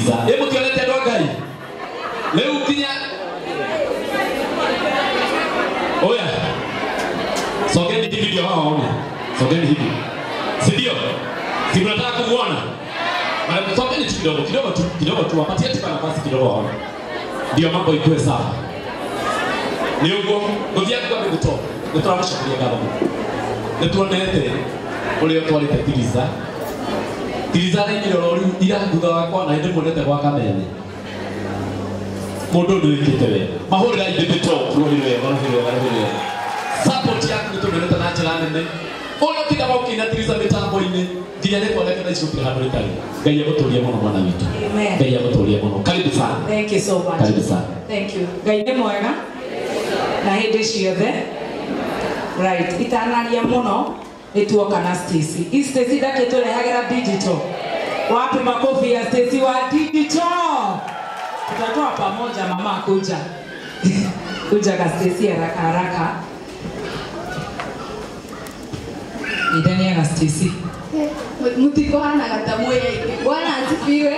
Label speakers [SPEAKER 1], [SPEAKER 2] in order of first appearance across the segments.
[SPEAKER 1] Tiriza. Ĩ mũtionete andũ a Ngai rĩu nginya oya, sogeni hivi ndio hawa waone. Sogeni hivi, si ndio? Si mnataka kumuona? Sogeni tu kidogo kidogo tu kidogo tu, wapatie tu nafasi kidogo waone, ndio mambo ikuwe sawa. Nĩ ũguo gũthiĩ kwa mĩgũto nĩ tũramũcokeria ngatho mũno. Nĩ tuonete ũrĩa ũtwarĩte Tiriza. Tiriza arainire oro rĩu ira thutha wakwa na ndĩmuonete gwa Kamene. Mũndũ ũyũ nĩwĩkĩte wega. Mahũrĩra ithe top, rũhĩ rwega, rũhĩ rwega, rũhĩ rwega. Support yaku nĩ tũmĩonete na njĩra nene. Ũrĩa ũtindaga ũkĩina Tiriza mĩtambo-inĩ nginya rĩtwa rĩake thaa ici gũtirĩ handũ rĩtarĩ. Ngai agũtũrie mũno mwana witũ.
[SPEAKER 2] Amen.
[SPEAKER 1] Ngai agũtũrie mũno. Karibu sana.
[SPEAKER 2] Thank you so much.
[SPEAKER 1] Karibu sana.
[SPEAKER 2] Thank you. Ngai nĩ mwega na hĩndĩ ciothe. Right, itanaria mũno nĩ tuoka na Stacy. I Stacy ndakĩtũrehagĩra digital. Wapi makofi ya Stacy wa digital? Tutatoa pamoja mama kuja. Kuja ka Stacy haraka haraka. Idania na Stacy.
[SPEAKER 3] Mutikohanaga ta mwĩ aingĩ. Bwana asifiwe.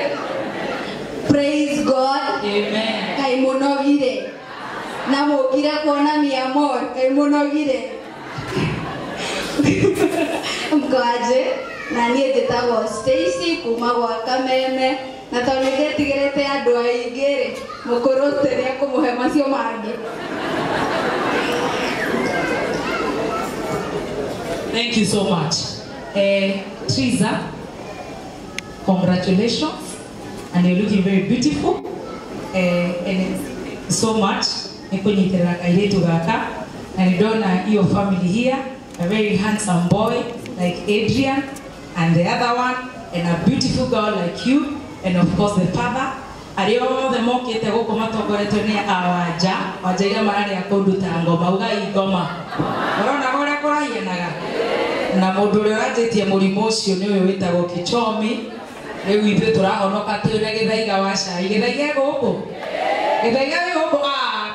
[SPEAKER 3] Praise God.
[SPEAKER 2] Amen.
[SPEAKER 3] Kaĩ mũnogire na mũkire kuona mi amor. Kaĩ mũnogire. Mkoaje? Na niĩ njĩtagwo Stacy kuma gwa Kameme na tondũ nĩ ndetigĩrĩte andũ aingĩ rĩ, mũkũrũ nĩ ekũmũhe macio mangĩ.
[SPEAKER 2] Thank you so much. Triza, congratulations, and you're looking very beautiful. And so much. Nikunyitira kairitu gaka na nidona your family here, a very handsome boy like Adrian and the other one, and a beautiful girl like you, and of course the father. Arĩa othe mokĩte gũkũ matongoretio nĩ awanja wanja iria mararĩa kũndũ ta ngoma ugai ngoma ũrona ũrĩa kũrahianaga na mũndũ ũrĩa ũranjĩtie mũrimũ ũcio nĩ ũyũ wĩtagwo Kichomi. Rĩu ithuĩ tũrahonoka twĩna gĩthaiga wa cai. Gĩthaiga e gũkũ, gĩthaiga wĩ gũkũ.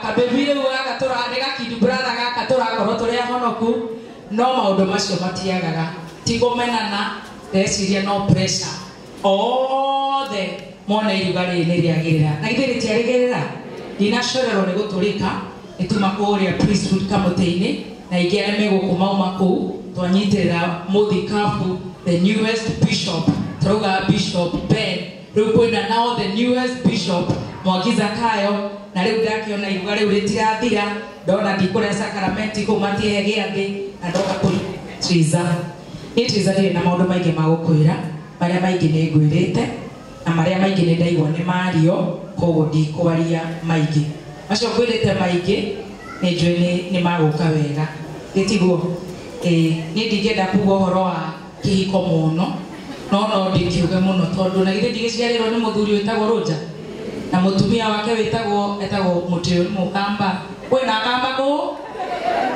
[SPEAKER 2] Kabebi rĩu gaka nĩ gakindu brother gaka tũrakorwo tũrĩ ahonoku, no maũndũ macio matiagaga. Ti kũmenana, ndeciria no pressure othe mona iruga rĩrĩ nĩ rĩagĩrĩra na ithuĩ rĩtiarĩgĩrĩra. Ndinacorerwo nĩ gũtũrĩka nĩ tuma kũrĩa priesthood kamũtĩ-inĩ na ingĩ arĩa me gũkũ mauma kũu twanyitĩrĩra mũthikabu the newest bishop, tũrauga Bishop Ben. Rĩu kwĩna nao the newest bishop Mwangi Zakayo, na rĩu ndakĩona iruga rĩu rĩtirathira, ndona ndikũrĩa sakramenti kũu matiehe gĩathĩ na ndoka kũrĩ Triza. Niĩ Triza ndirĩ na maũndũ maingĩ ma gũkwĩra, marĩa maingĩ nĩ ngwĩrĩte na marĩa maingĩ nĩ ndaigua nĩ mario, koguo ndikwaria maingĩ. Macio ngwĩrĩte maingĩ nĩ njũĩ nĩ magũka wega, gĩtiguo? Niĩ ndingĩenda kuga ũhoro wa kĩhiko mũno, no no ndĩkiuge mũno tondũ na githĩ ndigĩciarĩrwo nĩ mũthuri wĩtagwo Rũnja na mũtumia wake wĩtagwo etagwo Mũtĩũ nĩ Mũkamba. Kwĩna Akamba kũu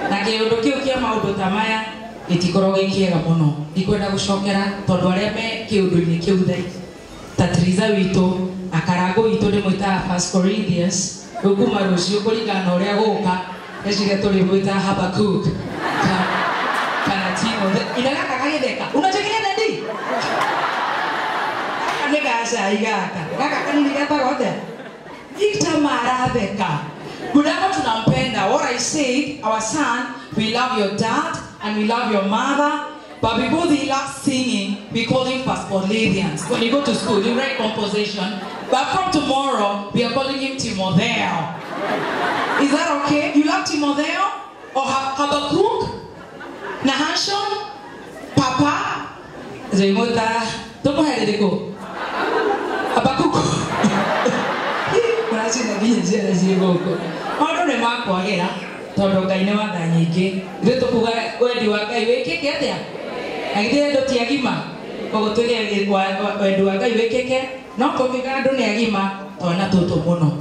[SPEAKER 2] na kĩũndũ kĩu kĩa maũndũ ta maya gĩtikorwo gĩ kĩega mũno. Ndikwenda gũcokera tondũ arĩa me kĩũndũ-inĩ kĩu thaa ici ta Triza witũ na Karangũ witũ ndĩmwĩtaga First Corinthians, rĩu kuma rũciũ kũringana na ũrĩa gũka ndeciria tũrĩmwĩtaga Habakkuk kana Timothy. Ina gaka gagĩtheka unachekelea nandi nĩ gacai gaka gaka kanini getagwo atĩa? Victor maratheka. Budako tunampenda. What I said, our son, we love your dad and we love your mother, but because he loves singing, we call him First Corinthians. When you go to school, you write composition. But from tomorrow, we are calling him Timotheo. Is that okay? You love Timotheo? Or Habakkuk? Nahashon? Papa? Zemota? Tumuherereko? Habakkuk? Muracina nginya ciana ciĩ gũkũ. Maũndũ nĩ makwagĩra tondũ Ngai nĩ wa tha nyingĩ. Ithuĩ tũkuga wendi wa Ngai wĩkĩke atĩa? Na githĩ andũ ti agima? Koguo tuge wendi wa Ngai wĩkĩke, no tũngiuga andũ nĩ agima, twana tũtũ mũno.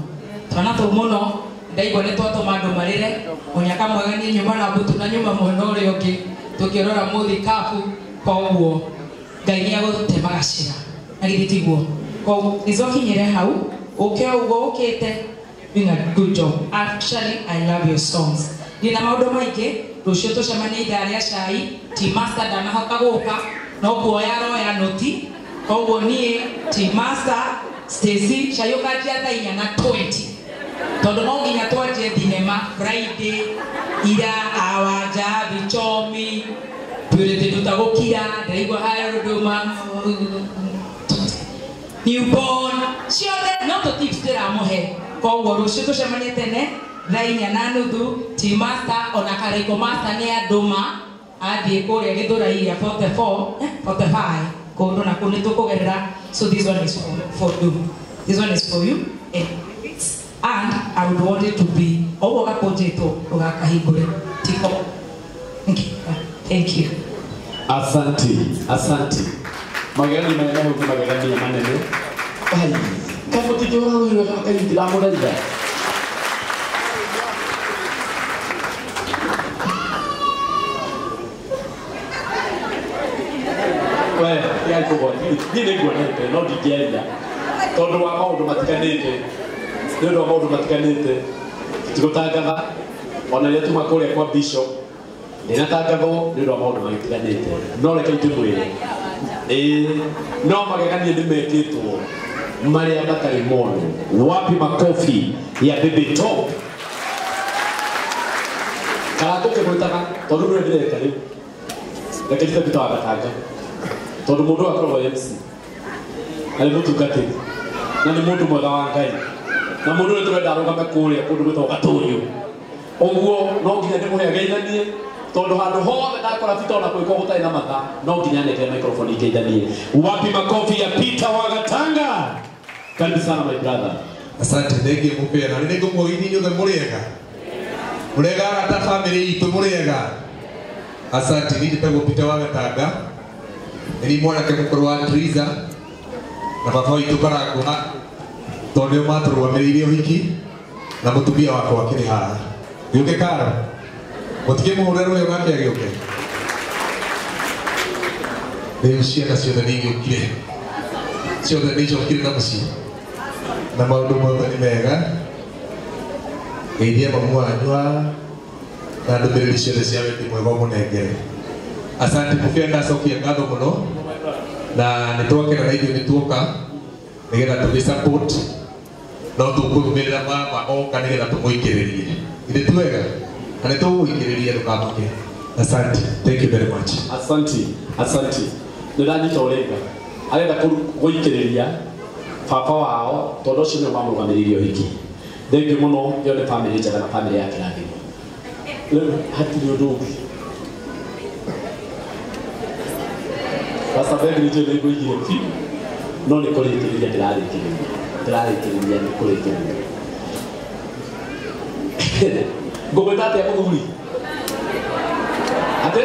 [SPEAKER 2] Twana tũu mũno, ndaigua nĩ twatũma andũ marĩre, mũnyaka mwega niĩ nyuma na mbutu na nyuma mwena ũrĩa ũngĩ, tũkĩrora mũthikabu, koguo Ngai nĩ egũtema gacĩra. Na githĩ tiguo? Koguo nĩcokinyĩre hau, ũke ũguo ũkĩte, doing a good job. Actually, I love your songs. Ndĩna maũndũ maingĩ, rũciũ tũcemanie ithaa rĩa cai, Team Master ndanahota gũka, no kuoya aroya noti, koguo niĩ Team Master Stacy cai ũkanjia thaa inya na 20 tondũ no nginya twanjie thinema Friday ira awanja bichomi Purity tutagũkira ndĩraigua harĩa Dodoma newborn ciothe no tũ tips ndĩramũhe koguo rũciũ tũcemanie tene thaa inya na nuthu Tea Master ona Karaiko Master nĩ andũma athiĩ kũrĩa Gĩthũrai ya 44 45 kũndũ na kũu nĩ tũkũgerera. So this one is for you, this one is for you and I would want it to be oguo gakũnjĩtwo ũgakahingũre tiko. Thank you.
[SPEAKER 1] Asante, asante. Magegania manene hau nĩ magegania manene. Ai, kaĩ mũtingĩhũra rũhĩ rwega kaĩ ndĩramũthaitha. We, tigai kũgwa, niĩ nĩ nguonete no ndingĩaria tondũ wa maũndũ matiganĩte. Nĩ ũndũ wa maũndũ matiganĩte. Tigũtangatha ona rĩrĩa tuma kũrĩa kwa Bishop ndĩnatangathwo nĩ ũndũ wa maũndũ magĩtiganĩte no reke ndĩmwĩre no magegania nĩ mekĩtwo marĩa matarĩ mono. Wapi makofi ya Baby Top? Karango kĩmwĩtaga tondũ nĩwe ndĩreta rĩu reke njĩte Peter wa Gatanga tondũ mũndũ ũyũ akoragwo MC na nĩ mũtungatĩri na nĩ mũndũ mwega wa Ngai na mũndũ ũyũ tũrenda arũgame kũrĩa kũndũ gwĩtagwo Gatũnyũ ũguo no nginya ndĩmũhe ageithanie tondũ handũ hothe ndakora Peter ona kũĩkwo gũtarĩ na mathaa no nginya nengere microphone ingeithanie. Wapi makofi ya Peter wa Gatanga? Karibu sana my brother.
[SPEAKER 4] Asante thengiũ mũpea na nĩ ngũmũgeithia inyuothe mũrĩega mũrĩega arata bamĩrĩ itũ mũrĩega. Asante niĩ njĩtagwo Peter wa Gatanga nĩ mwanake mũkũrũ wa Triza na baba witũ Karangũha tondũ nĩo matũrũgamĩrĩire ũhiki na mũtumia wakwa akĩrĩ haha. Gĩũke Karo mũtikĩmũhũre rũhĩ onake agĩũke. Rĩu ciana ciothe nĩ igĩũkire ciothe nĩ icokire na mũciĩ na maũndũ mothe nĩ mega. Geithia mamu wanyu haha na ndũmĩrĩri ciothe cia wendi mwega ũmũnengere. Asante mũbĩa ndacokia ngatho mũno na nĩ twakena na ithuĩ nĩ tuoka nĩgetha tũgĩ support no tũkũrũmĩrĩra mama oka nĩgetha tũmũikĩrĩrie. Ithe ti wega na nĩ tũgũikĩrĩria ndũkamake. Asante, thank you very much.
[SPEAKER 1] Asante, asante. Nĩ ndanyita ũrĩga arenda gũikĩrĩria baba wao tondũ ũcio nĩwe wamũrũgamĩrĩire ũhiki. Thengiũ mũno ĩyo nĩ bamĩrĩ njega na bamĩrĩ ya kĩrathimo. Rĩu hatirĩ ũndũ ũngĩ. Pastor Beg nĩ njũĩ nĩ ngũigire biũ no nĩ kũrĩkĩrĩria ndĩrarĩkĩrĩria ndĩrarĩkĩrĩria nĩ kũrĩkĩrĩria. Ngũgwĩta atĩa mũthuri? Atĩ?